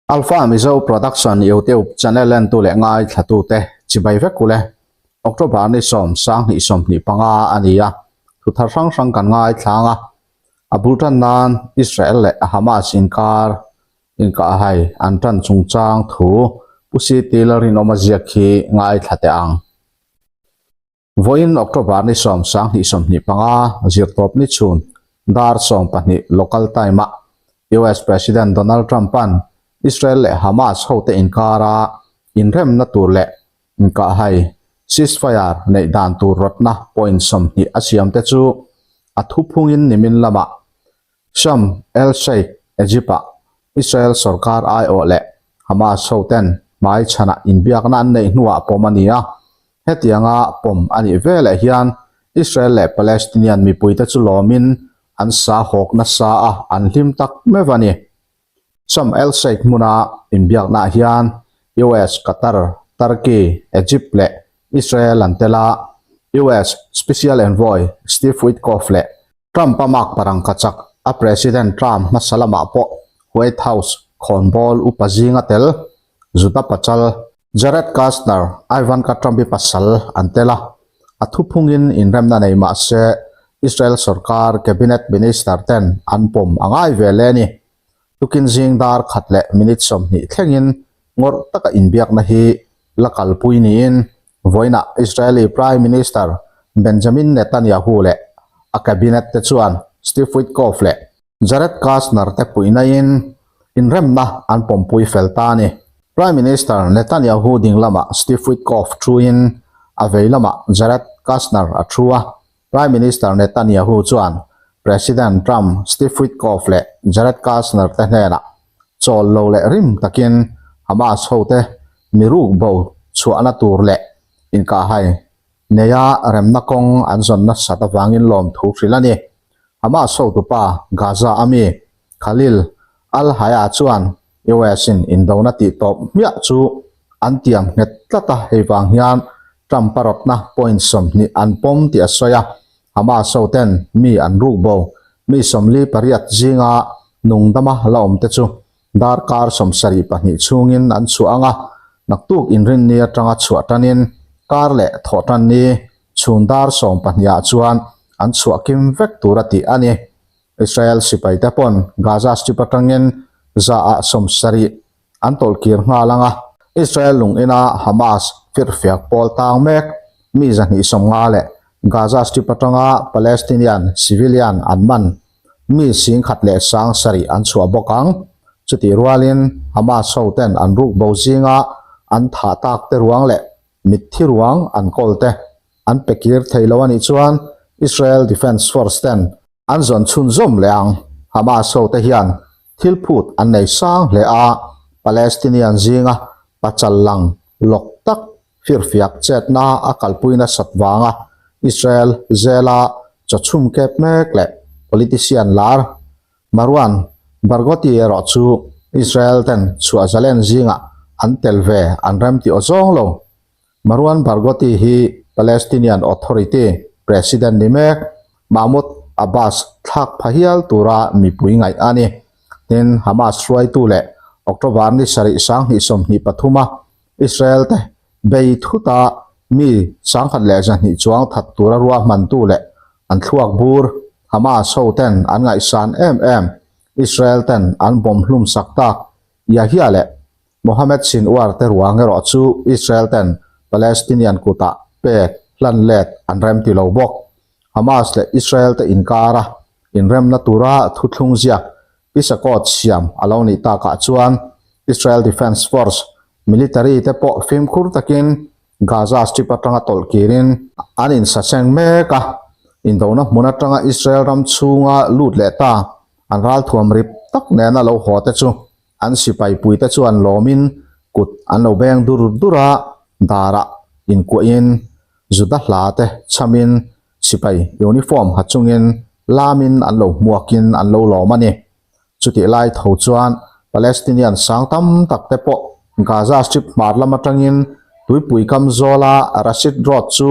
Alpha Mizo Production YouTube channel entu leh ngaithlatute chibai vek ule. October ni sawm sanghnih 25 a ni a, thu thar hrang hrang kan ngaithlang a. A bul tan nan Israel leh Hamas inkar inkahhai an tan chungchang thu Pu CT Lalrinawma ziak hi ngaithla teh ang. Vawiin October ni 10 25 zirtawp ni chhun dar 12 local time-ah US President Donald Trump-a'n Israel leh Hamas hote inkara inremna tur leh inkahhai ceasefire neih dan tur rawtna point 20 a siamte chu a thuphungin nimin lamah Sharm el-Sheikh, Egypt-ah Israel sorkar aiawh leh Hamas hoten hmai chhanah inbiakna an neih hnuah pawm a ni a. Hetianga pawm a nih veleh hian Israel leh Palestinian mipuite chu lawmin an sa hawk nasa a, an hlim tak meuh a ni. Sharm el-Sheikh hmuna inbiaknaah hian US, Qatar, Turkey, Egypt leh Israel an tel a, US Special Envoy Steve Witkoff leh Trump-a mark parangka chak a President Trump hmasa lamah pawh White House khawnbawl upa zinga tel Juda Pachal, Jared Kushner, Ivanka Trump-i pasal an tel a, a thuphungin inremna nei mah se Israel sorkar cabinet minister ten an pawm a ngai ve le a ni. Tukin zing dar khat leh minute 20 thlengin ngawrh taka inbiakna hi la kalpui niin Vawiinah Israeli Prime Minister Benjamin Netanyahu leh a cabinet te chuan Steve Witkoff leh Jared Kushner te puihnain inremna an pawmpui fel ta a ni. Prime Minister Netanyahu ding lamah Steve Witkoff thuin a vei lamah Jared Kushner a thu a. Prime Minister Netanyahu chuan President Trump, Steve Witkoff leh Jared Kushner te hnenah chawl lo leh rim takin Hamas hote mi ruk bo chhuahna tur leh inkahhai neia remna kawng an zawn nasat avangin lawmthu hrilh a ni. Hamas hotupa Gaza a mi Khalil al-Hayya chuan US-in indona tih tawp hmiah chu an tiam nghet tlat a, hei vang hian Trump-a rawtna point 20 an pawm tih a sawi a. Hamas hoten mi an ruk bo, mi 48 zinga nungdama la awmte chu Darkar 72 chhungin an chhuah ang a, naktuk inrinni atanga chhuah tanin kar leh thawh tanni chhun dar 12 ah chuan an chhuah kim vek tur a tih a ni. Israel sipaite pawn Gaza Strip atangin za ah 70 an tawlhkir nghal ang a, Israel lung ina Hamas firfiak pawl tang mek mi 250 leh Gaza Strip atanga Palestinian civilian an man Mi 10,700 an chhuah bawk ang. Chutih rualin Hamas hoten an ruk bo zinga an thah tak te ruang leh mitthi ruang an kawl te an pe kir thei lo a nih chuan Israel Defence Force ten an zawn chhunzawm leh ang. Hamas hote hian thil phut an nei sang hle a, Palestinian zinga pachal lang lawk tak Firfiak chetna a kalpui nasat vanga Israel zela chawchhum kep mek leh politician lar Marwan Barghouti erawh chu Israel ten chhuah zalen zingah an tel ve an remti aw zawng lo. Marwan Barghouti hi Palestinian Authority President ni mek Mahmoud Abbas thlak pha hial tura mipui ngaih a ni. Tin, Hamas hruaitu leh October ni sarih 2023 a Israel te bei thuta mi 1100 chuang that tura ruahmantu leh an thluak bur Hamas ho ten an ngaihsan em em Israel ten an bawm hlum sak tak Yahya leh Mohammed Sinwar te ruang erawh chu Israel ten Palestinian kutah pek hlan let an remti lo bawk. Hamas leh Israel te inkara inremna tura thuthlung ziak Pisakawt siam a lo nih takah chuan Israel Defence Force military te pawh fimkhur takin Gaza Strip atanga tawlh kirin an insaseng mek a, indona hmun atanga Israel ram chhunga lut leh ta an ralthuam rip tak nena lo haw te chu an sipai puite chuan lawmin kut an lo beng dur dur a, darah inkuahin Juda hla te chhamin Sipai uniform ha chungin lamin an lo hmuakin an lo lawm a ni. Chutih lai tho chuan Palestinian sang tam tak te pawh Gaza Strip hmar lam atangin tuipui kam zawla Rashid Road chu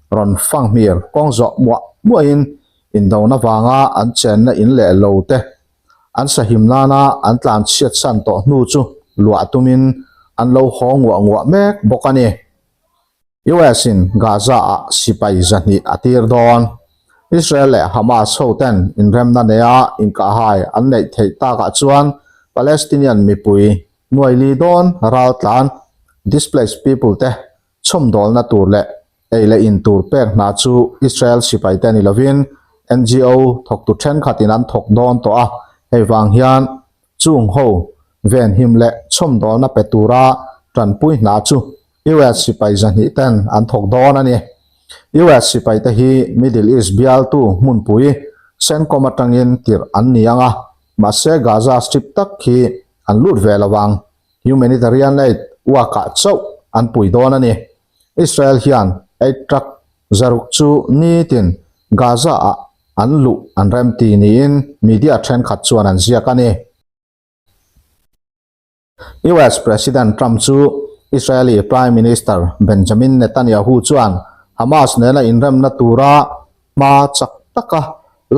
rawn fanghmir kawng zawh muah muahin indona vanga an chenna in leh lo te an sahim nana an tlan chhiat san tawh hnu chu. luah tumin an lo haw nguah nguah mek bawk a ni. US in Gaza ah sipai 200 a tir dawn. Israel leh Hamas ho ten inremna neia inkahhai an neih theih takah chuan Palestinian mipui nuai li dawn raltlan, displaced people, te chhawmdawlna tur leh ei leh in tur pek hna chu Israel sipai te ni lovin NGO thawktu thenkhatin an thawk dawn tawh a, hei vang hian chung ho venhim leh chhawmdawlna pe tura tanpui hna chu US sipai 200 ten an thawk dawn a ni. US sipai te hi Middle East bialtu hmunpui CENTCOM atangin tirh an ni ang a, mahse Gaza Strip tak hi an lut ve lo ang. Humanitarian aid uakah chauh an pui dawn a ni. Israel hian aid truck 600 chu nitin Gaza-ah an luh an remti niin media thenkhat chuan an ziak a ni. US President Trump chu Israeli Prime Minister Benjamin Netanyahu chuan Hamas nena inremna tura hma chak taka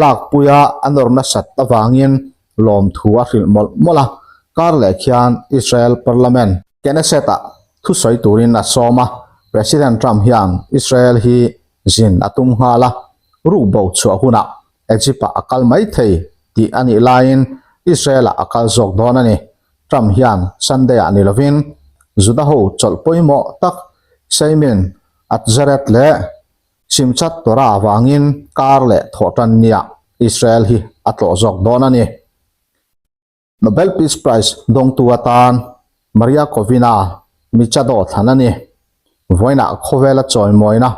lakpuia a nawr nasat avangin lawmthu a hrilh mawlh mawlh a, kar leh khian Israel Parliament, Knesset-ah thusawi turin a sawm a, President Trump hian Israel hi zin a tum nghal a, rukbo chhuah hunah Egypt-ah a kal mai thei tih a nih laiin Israel-ah a kal zawk dawn a ni. Trump hian Sunday-ah ni lovin Juda ho chawlh pawimawh tak Seimin Atzeret leh Simchat Torah avangin kar leh thawhtan nia Israel hi a tlawh zawk dawn a ni. Nobel Peace Prize dawngtu atan Maria Corina Machado thlan a ni. Vawiinah khawvela chawimawina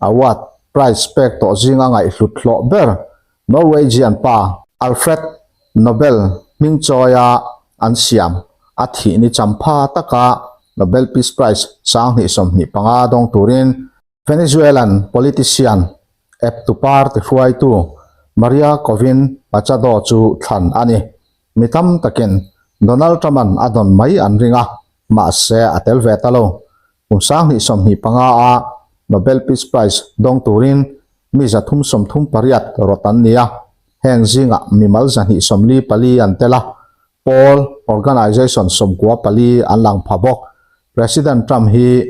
award prize pek tawh zinga ngaihhlut hlawh ber Norwegian pa Alfred Nobel hmingchawia an siam a thih ni champha taka Nobel Peace Prize 2025 dawng turin Venezuelan politician eptu party hruaitu Maria Corina Machado chu thlan a ni. Mi tam takin Donald Trump-a'n a dawn mai an ring a, mahse a tel ve ta lo. Kum 2025 a Nobel Peace Prize dawng turin mi 338 rawt an ni a, heng zingah mimal 244 an tel a, pawl, organization, 94 an lang pha bawk. President Trump hi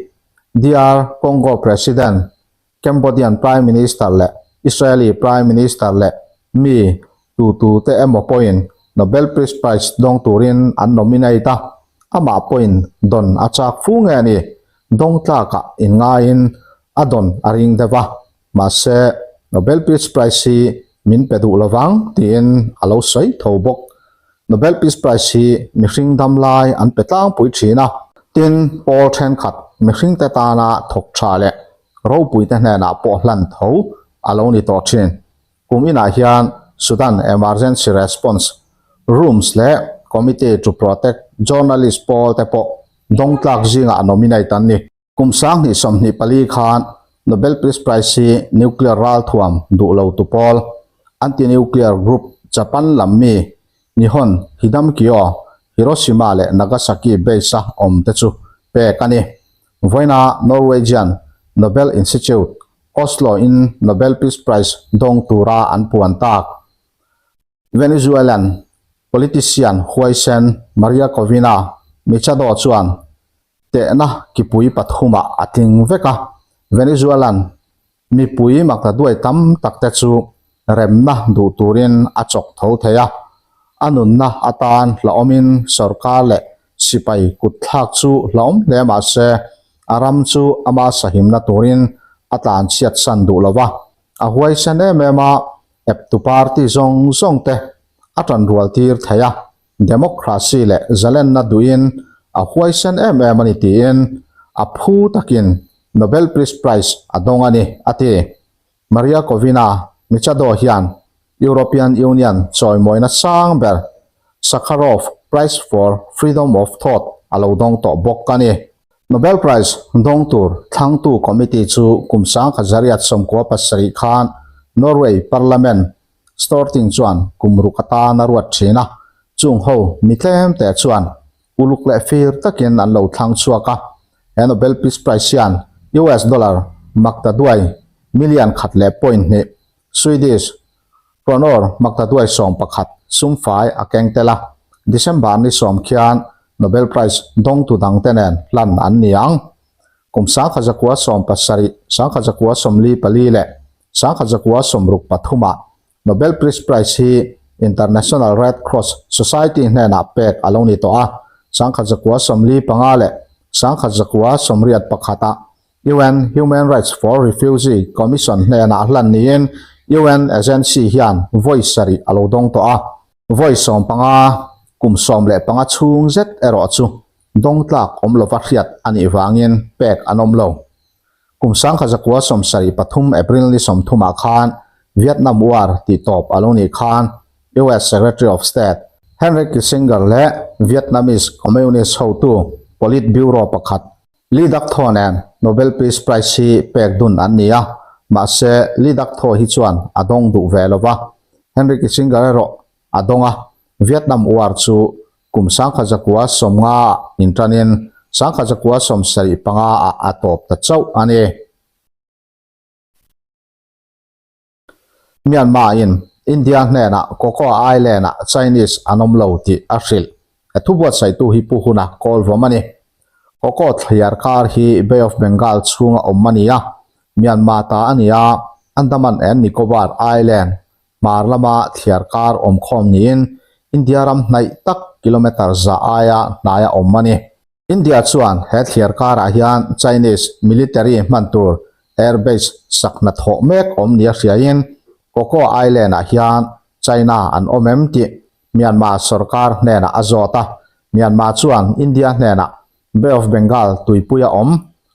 DR Congo President, Cambodian Prime Minister leh Israeli Prime Minister leh mi tu tu te emaw pawhin Nobel Peace Prize dawng turin an nominate a, amah pawhin dawn a chak fu nge a ni, dawng tlakah inngaiin a dawn a ring deuh a, mahse Nobel Peace Prize hi min pe duh lovang tiin a lo sawi tho bawk. Nobel Peace Prize hi mihring dam lai an pe tlangpui thin a, tin pawl thenkhat mihringte tana thawk tha leh ropuite hnenah pawh hlan tho a lo ni tawh thin. Kum inah hian Sudan Emergency Response Rooms leh Committee to Protect Journalists pawl te pawh dawng tlak zingah nominate an ni. Kum 2024 khan Nobel Peace Prize hi nuclear ralthuam duh lo tu pawl, anti-nuclear group Japan lam mi Nihon Hidankyo, Hiroshima leh Nagasaki base-a awm te chu pek a ni. Vawiina Norwegian Nobel Institute, Oslo-in Nobel Peace Prize dawng tura an puan tak. Venezuelan politician huaisen Maria Corina Machado chuan tehna kipui pathumah a tling vek a, Venezuelan mipui maktaduai tam tak te chu remna duh turin a chawk tho thei a, a nunna atan hlauhawmin sorkar leh sipai kut thlak chu hlauhawm hle mah se a ram chu ama sahimna turin a tlanchhiat san duh lo va, a huaisen em em a, eptu party zawng zawng te a tanrual tir thei a. Democracy leh zalenna duhin a huaisen em em a ni tiin a phu takin Nobel Peace Prize a dawng a ni, a ti. Maria Corina Machado hian European Union chawimawina sang ber Sakharov Prize for Freedom of Thought a lo dawng tawh bawk a ni. Nobel Prize dawng tur thlangtu committee chu kum 1997 khan Norway Parliament Storting chuan kum ruk atan a ruat thin a, chung ho mi tlem te chuan uluk leh fir takin an lo thlang chhuak a. He Nobel Peace Prize hian US dollar maktaduai million khat leh point hnih, Swedish kronor maktaduai 11 sumfai a keng tel a. December ni sawm khian Nobel Prize dawngtu dangte nen hlan an ni ang. Kum 1970, 1944 leh 1963 ah Nobel Peace Prize hi International Red Cross Society hnenah pek a lo ni tawh a, 1945 leh 1981 ah UN Human Rights for Refugee Commission hnenah hlan niin UN agency hian vawi sarih a lo dawng tawh a. Vawi 15, kum 15 chhung zet erawh chu dawng tlak awm lova hriat a nih vangin pek an awm lo. Kum 1973 April ni 30 ah khan Vietnam War tih tawp a lo nih khan US Secretary of State Henry Kissinger leh Vietnamese Communist hotu Politburo pakhat Li Dak Thaw nen Nobel Peace Prize hi pek dun an ni a, mahse Li Dak Thaw hi chuan a dawng duh ve lo va. Henry Kissinger erawh a dawng a, Vietnam War chu kum 1950 ah inṭanin 1975 ah a tawp ta chauh a ni. Myanmar in India hnenah Cocoa Island ah Chinese an awm lo tih a hrilh. He thu buatsaihtu hi Pu Huna kawl vawm a ni. Cocoa thliar kar hi Bay of Bengal chhunga awm a ni a, Myanmar ta a ni a, Andaman and Nicobar Island hmar lama thliar kar awm khawm niin India ram hnaih tak kilometre za aia hnaia awm a ni. India chuan he thliar karah hian Chinese military hman tur air base sak hnathawh mek awm nia hriain Cocoa Island-ah hian China an awm em tih Myanmar sorkar hnenah a zawt a. Myanmar chuan India hnenah Bay of Bengal tuipuia awm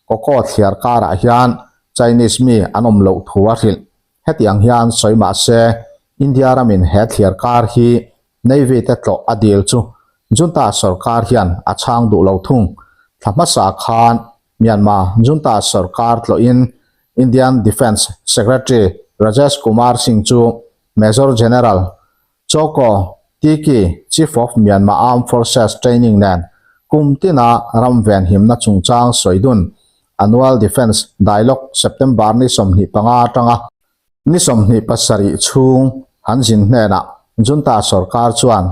Cocoa thliar karah hian Chinese mi an awm loh thu a hrilh. Hetiang hian sawi mah se India ramin he thliar kar hi Navy te tlawh a dil chu Junta sorkar hian a chhang duh lo thung. Thla hmasa khan Myanmar Junta sorkar tlawhin Indian Defence Secretary Rajesh Kumar Singh chu Major General Chaw Ko Tiki, Chief of Myanmar Armed Forces Training nen kum tina ram venhimna chungchang sawi dun Annual Defence Dialogue September ni 25 atanga Ni 27 chhung han zin hnenah Junta sorkar chuan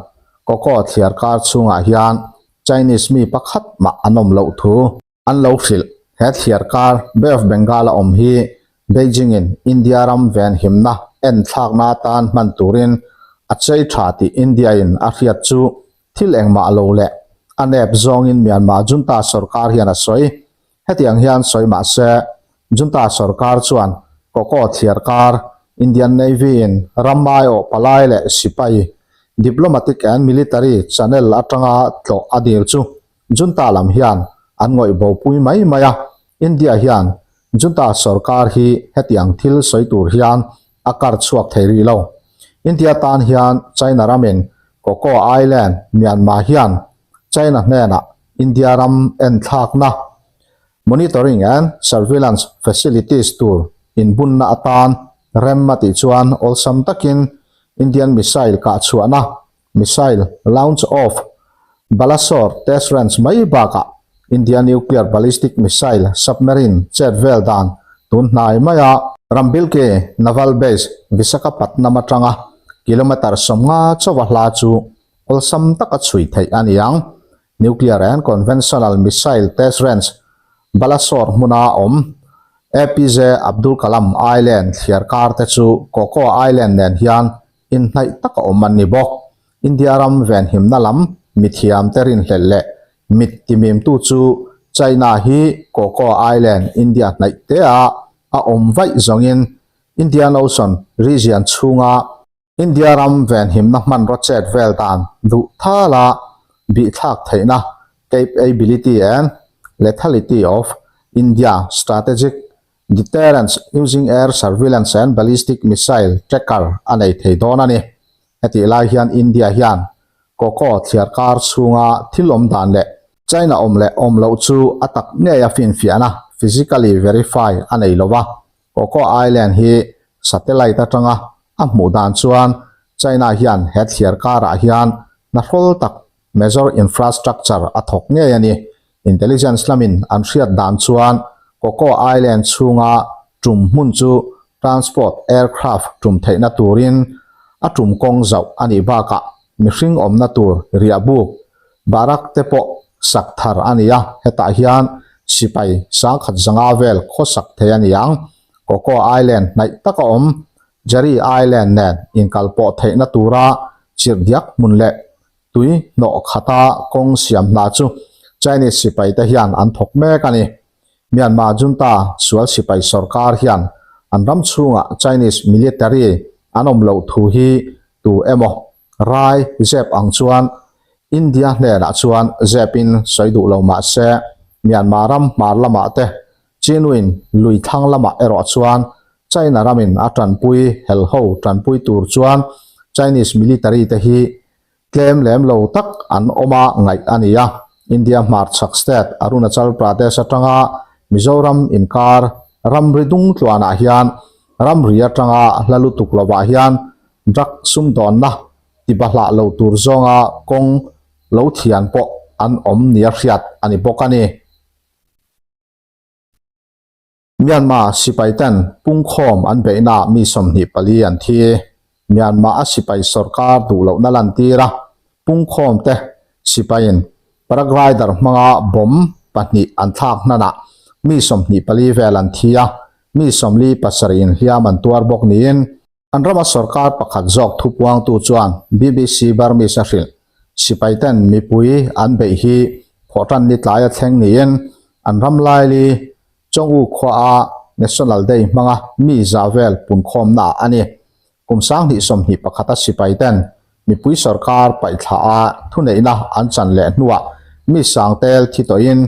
Cocoa thliar kar chhungah hian Chinese mi pakhat mah an awm loh thu an lo hrilh. He thliar kar Bay of Bengal a awm hi Beijing-in India ram venhimna enthlakna atan hman turin a chei tha tih India-in a hriat chu thil engmah lo leh a nep zawngin Myanmar Junta sorkar hian a sawi. Hetiang hian sawi mah se, Junta sorkar chuan Cocoa thliar kar, Indian Navy-in ram aiawh palai leh sipai, diplomatic and military channel atanga tlawh a dil chu Junta lam hian an ngawih bopui mai mai a. India hian Junta sorkar hi hetiang thil sawi tur hian a kar chhuak thei rih lo. India tan hian China ramin Cocoa Island, Myanmar hian China hnenah India ram enthlakna, Monitoring and Surveillance Facilities, tur inbunna atan rem a tih chuan awlsam takin Indian missile kahchhuahna, missile launch off Balasore test range mai bakah India nuclear ballistic missile submarine chet vel dan tun hnai maia Rambilke Naval Base Visakhapatnam atanga kilometre 50 chauha hla chu awlsam taka chhui theih a ni ang. Nuclear and Conventional Missile Test Range, Balasore hmuna awm APJ Abdul Kalam Island thliar kar te chu Cocoa Island nen hian inhnaih taka awm an ni bawk. India ram venhimna lam mithiam te rinhlelh leh mit timimtu chu China hi Cocoa Island India hnaih te a a awm vaih zawngin Indian Ocean region chhunga India ram venhimna hmanraw chet vel dan duh thala bihthlak theihna capability and lethality of India strategic deterrence using air surveillance and ballistic missile tracker a nei thei dawn a ni. Hetih lai hian India hian Cocoa thliar kar chhunga thil awm dan leh China awm leh awm loh chu a tak ngeia finfiahna physically verify a nei lo a. Cocoa Island hi satellite atanga a hmuh dan chuan China hian he thliar karah hian hnahrol tak major infrastructure a thawk ngei a ni. Intelligence lamin an hriat dan chuan Cocoa Island chhunga tum hmun chu transport aircraft tum theihna turin a tum kawng zauh a nih bakah mihring awmna tur riahbuk, barrack te pawh. sak thar a ni a, hetah hian sipai 1500 vel khawsak thei a ni ang. Coco Island hnaih taka awm Jerry Island nen inkalpawh theihna tura chirhdiak hmun leh tui hnawh khata kawng siam hna chu Chinese sipaite hian an thawk mek a ni. Myanmar junta sual sipai sorkar hian an ram chhungah Chinese military an awm loh thu hi tu emaw rai zep ang chuan India hnenah chuan zepin sawi duh lo mah se Myanmar ram hmar lamah te Chinwin lui thlang lamah erawh chuan China ramin a tanpui helho tanpui tur chuan Chinese military te hi tlem lem lo tak an awm a ngaih a ni a. India hmarchhak state Arunachal Pradesh atanga Mizoram inkar ramri dung tluanah hian ramri atanga hla lutuk lovah hian drug sumdawnna tibahlah lo tur zawnga kawng lo thian pawh an awm nia hriat a ni bawk a ni. Myanmar sipaiten pungkhawm an beihnaah mi 24 an thi. Myanmar-a sipai sorkar duh lohna lantir a, pungkhawmte sipaiin paraglider hmanga bomb pahnih an thlak hnanah mi 24 vel an thi a, mi 47 inhliam an tuar bawk niin An rama sorkar pakhat zawk thupuangtu chuan BBC Burmese a hrilh. Sipaiten mipui an beih hi phawhtan ni tlaia thleng niin an ram laili Chawngwu khuaa National Day hmanga mi za vel punkhawmnaah a ni. Kum 2021 a sipaiten mipui sorkar paihthla a thuneihna an chan leh hnuah mi sang tel thi tawhin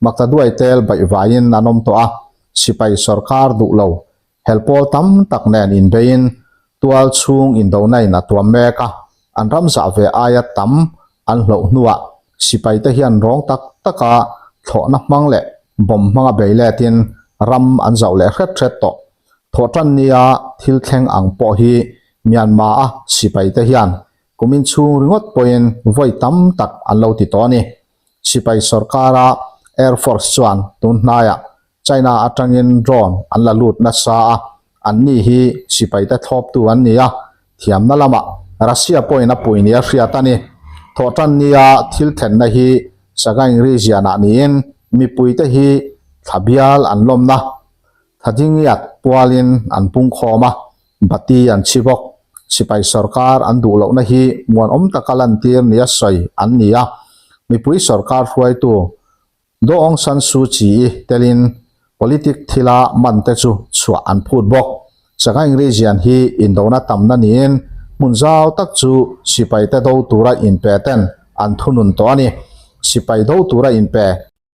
maktaduai tel baihvaiin an awm tawh a, sipai sorkar duh lo Hel pawl tam tak nen inbeiin tual chhung indona in a tuam mek a, an ram zah ve aia tam an hloh hnuah sipaite hian rawng tak taka thlawhna hmang leh bomb hmanga bei letin ram an zauh leh hret hret tawh. Thawhtan nia thil thleng ang pawh hi Myanmar-a sipaite hian kumin chhung ringawt pawhin vawi tam tak an lo ti tawh a ni. Sipai sorkara Air Force chuan tun hnaiah China atangin drone an la lut nasa a, anni hi sipaite thlawptu an ni a, thiamna lamah Russia pawhin a pui nia hriat a ni. Thawhtan nia thil thlenna hi Sagaing region-ah niin mipuite hi thla bial an lawmna Thadingiat pualin an pungkhawm a, bati an chhi bawk. Sipai sorkar an duh lohna hi muanawm taka lantir nia sawi an ni a, mipui sorkar hruaitu Daw Aung San Suu Kyi-i telin politic thila man te chu chhuah an phut bawk. Sagaing region hi indona tamna niin hmun zau tak chu sipaite do tura inpe ten an thunun tawh a ni. Sipai do tura inpe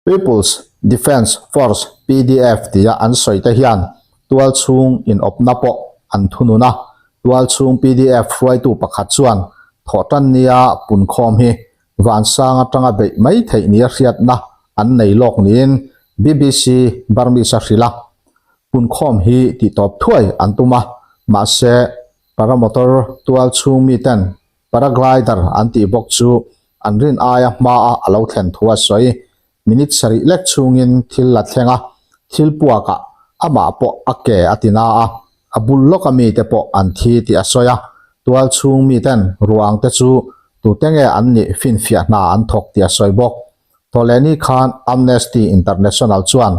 People's Defence Force, PDF, tia an sawi te hian tual chhung inawpna pawh an thunun a. Tual chhung PDF hruaitu pakhat chuan thawhtan nia punkhawm hi Vansang atanga beih mai theih nia hriatna an nei lawk niin BBC Burmese a hrilh a. Punkhawm hi tihtawp thuai an tum a, mahse paramotor tual chhung miten paraglider an tih bawk chu an rin aia hmaa a lo thlen thu a sawi. Minute sarih lek chhungin thil la thleng a, thil puakah amah pawh a ke a ti na a, a bul lawka mite pawh an thi tih a sawi a, tual chhung miten ruang te chu tute nge an nih finfiah hna an thawk tih a sawi bawk. Thawhlehni khan Amnesty International chuan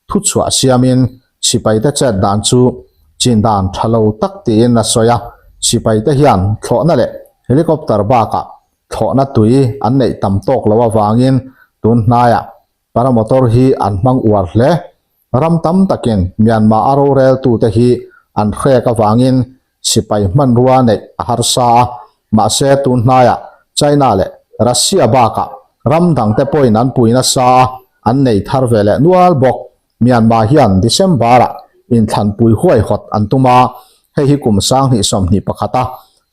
thuchhuah siamin sipaite chet dan chu chin dan tha lo tak tiin a sawi a, sipaite hian thlawhna leh helicopter bakah Thlawhna tui an neih tam tawk loh avangin tun hnaiah paramotor hi an hmang uar hle. Ram tam takin Myanmar a roreltute hi an hrek avangin sipai hmanrua neih a harsa a, mahse tun hnaiah China leh Russia bakah ram dangte pawhin an pui nasa a, an nei thar ve leh nual bawk. Myanmar hian December-ah inthlanpui huaihawt an tum a, hei hi kum 2021 a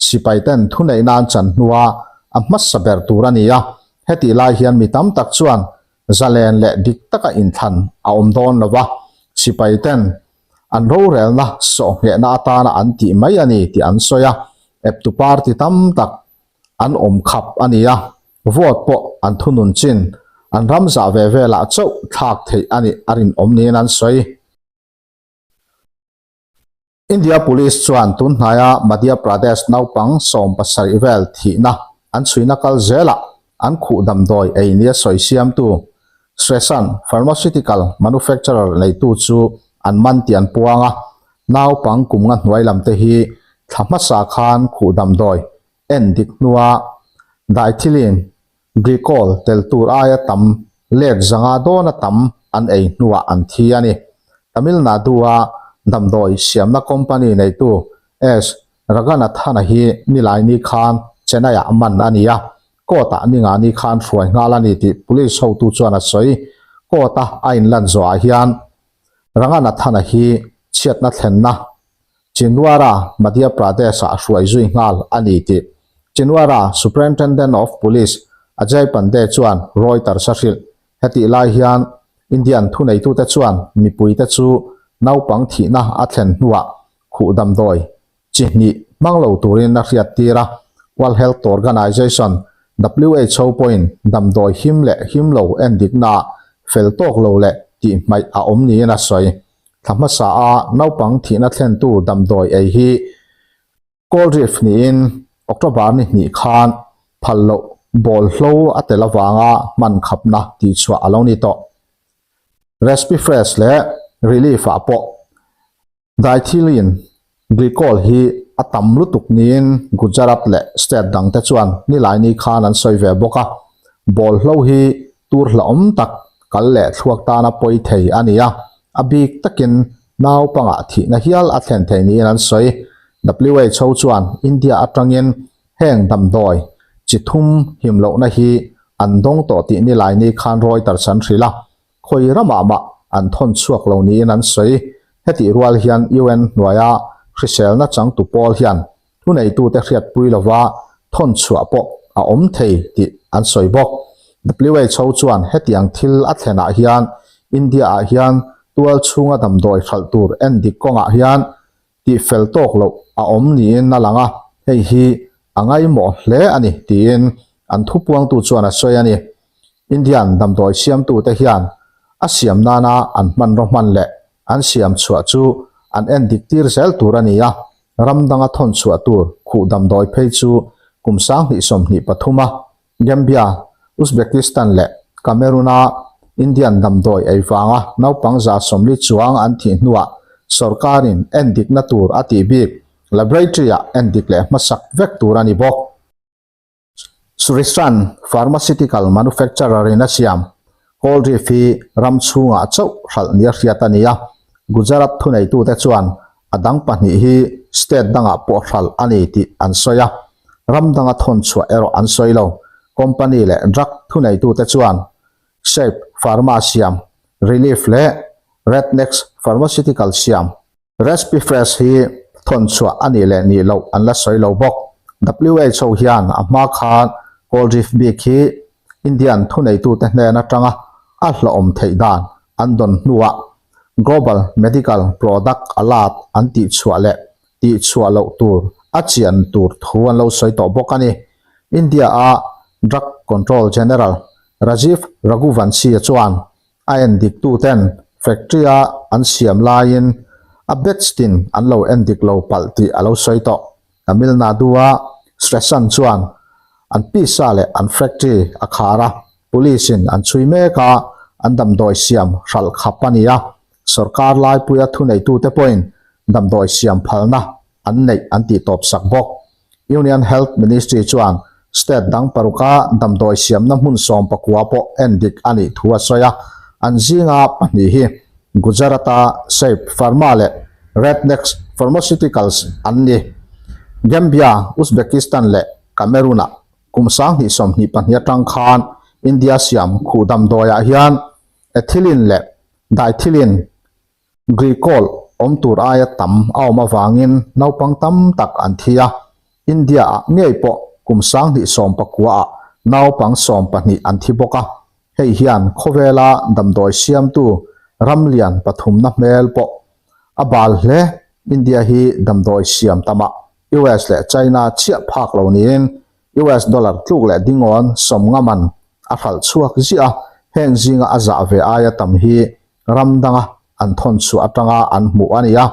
sipaiten thuneihna an chan hnua a hmasa ber tur a ni a, hetih lai hian mi tam tak chuan zalen leh dik taka inthlan a awm dawn lo va, sipaiten an rorelna sawhnghehna atana an tih mai a ni tih an sawi a, eptu party tam tak an awm khap a ni a, vote pawh an thunun chin an ram zah ve velah chauh thlak theih a nih a rinawm niin an sawi. India Police chuan tun hnaia Madhya Pradesh naupang 70 vel thihna an chhuina kal zelah. an khuh damdawi ei nia sawi siamtu Sresan Pharmaceutical manufacturer neitu chu an man tih an puang a, naupang kum nga hnuai lam te hi thla hmasa khan khuh damdawi en dik hnua diethylene glycol tel tur aia tam let zanga dawna tam an ei hnuah an thi a ni. Tamil Nadu-a damdawi siamna company neitu S. Raganathana hi Nilaini khan Chennai-ah man a ni a, Court-ah ningani khan hruai nghal a ni tih police hotu chuan a sawi. Court-a a inlan zawhah hian Ranganathana hi chhiatna thlenna Chhindwara, Madhya Pradesh-ah hruai zui nghal a ni tih Chhindwara Superintendent of Police Ajay Pandey chuan Reuters a hrilh. Hetih lai hian Indian thuneitute chuan mipuite chu naupang thihna a thlen hnuah khuh damdawi chi hnih hmang lo turin a hriat tir a, World Health Organization, who, pawhin damdawi him leh him lo endiknaah fel tawk lo leh tihhmaih a awm niin a sawi. Thla hmasa a naupang thihna thlentu damdawi ei hi Coldrif niin October ni hnih khan phal loh bawlhlo a tel avanga hman khapna tihchhuah a lo ni tawh. Respifresh leh Relief-ah pawh Diethylene glycol hi a tam lutuk niin Gujarat leh state dangte chuan nilaini khan an sawi ve bawk a, bawlhlo hi tur hlauhawm tak kal leh thluak tana pawi thei a ni a, a bik takin naupangah thihna hial a thlen thei niin an sawi. Who chuan India atangin heng damdawi chi thum him lohna hi an dawng tawh tih nilaini khan Reuters an hrilh a, Khawi ramah mah an thawn chhuak lo niin an sawi. Hetih rual hian UN hnuaia hriselna changtu pawl hian thuneitute hriatpui lova thawn chhuah pawh a awm thei tih an sawi bawk. Who chuan hetiang thil a thlenah hian India-ah hian tual chhunga damdawi hralh tur endik kawngah hian tihfel tawk loh a awm niin a lang a, hei hi a ngaimawh hle a ni tiin an thupuangtu chuan a sawi a ni. Indian damdawi siamtute hian a siam nana an hmanraw hman leh an siam chhuah chu an en dik tir zel tur a ni a, ram danga thawn chhuah tur khuh damdawi phei chu kum 2023 a Gambia, Uzbekistan leh Cameroon-a Indian damdawi ei vanga naupang 40 chuang an thih hnuah sorkarin endikna tur a tih bik laboratory-ah endik leh hmasak vek tur a ni bawk. Srisan pharmaceutical manufacturer-in a siam Coldrif hi ram chhungah chauh hralh nia hriat a ni a, Gujarat thuneitute chuan a dang pahnih hi state dangah pawh hralh a ni tih an sawi a, ram danga thawn chhuah erawh an sawi lo. Company leh drug thuneitute chuan Shape Pharma siam Relief leh Rednex Pharmaceutical siam Respifresh hi thawn chhuah a nih leh nih loh an la sawi lo bawk. Who hian a hma khan Coldrif bik hi Indian thuneitute hnen atanga a hlawhawm theih dan an dawn hnuah Global Medical Product Alert an tihchhuah leh tihchhuah loh tur a chian tur thu an lo sawi tawh bawk a ni. India-a Drug Control General Rajiv Raghuvanshi-a chuan a endiktuten factory-a an siam laiin a batch tin an lo endik lo palh tih a lo sawi tawh. Tamil Nadu-a Sresan chuan an pisa leh an factory a khar a, police-in an chhui mek a, an damdawi siam hralh khap a ni a, sorkar laipuia thuneitute pawhin damdawi siam phalna an neih an tih tawp sak bawk. Union Health Ministry chuan state dang paruka damdawi siamna hmun 19 pawh endik a nih thu a sawi a, an zinga pahnih hi Gujarat-a Shape Pharma leh Rednex Pharmaceuticals an ni. Gambia, Uzbekistan leh Cameroon-ah kum 2022 atang khan India siam khuh damdawiah hian ethylene leh diethylene glycol awm tur aia tam a awm avangin naupang tam tak an thi a, India-ah ngei pawh kum 2019-ah naupang 12 an thi bawk a, hei hian khawvela damdawi siamtu ram lian pathumna hmel pawh a bal hle. India hi damdawi siam tamah US leh China chiah phak lo niin US dollar tluk leh dingawn 50 man a hralh chhuak ziah a, heng zinga a zah ve aia tam hi ram danga an thawn chhuah atanga an hmuh a ni a.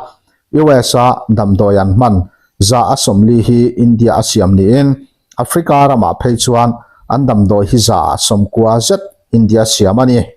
US-a damdawi an hman 40% hi India a siam niin Africa ramah phei chuan An damdawi hi 190 zet India siam a ni.